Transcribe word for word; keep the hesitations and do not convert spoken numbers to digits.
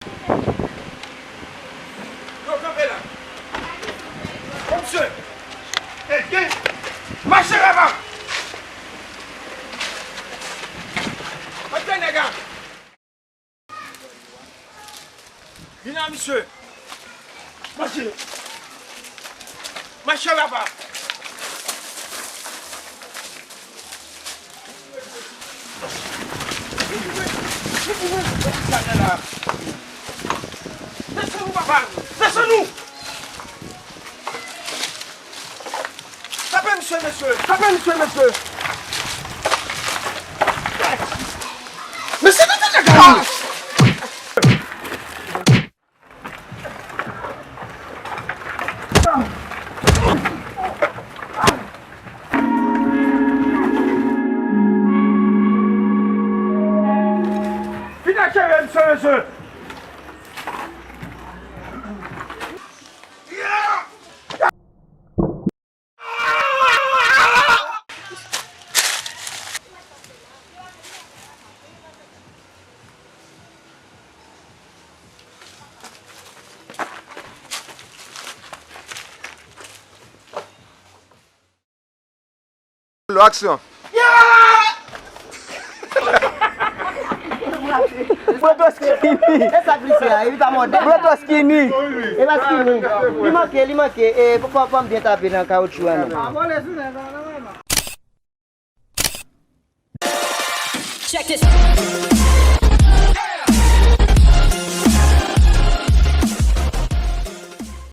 Yo, kanpe la. Bon, mesye. Ey, gen. Mache, papa. Mache, nèg la. Vin la, mesye. Mache. Mache, papa. Desann nou, papa. Desann nou. Frape misye, mesye. Frape misye, mesye. Mesye, mesye, mesye. Vin acheve misye, mesye. Lo aksyon. Brotoskini. E sa k li fè a? Epi pa mòde. Brotoskini. E pa skini. Li manke, li manke. E fò, fò, fò m byen tape nan kawotchou a non. Check this.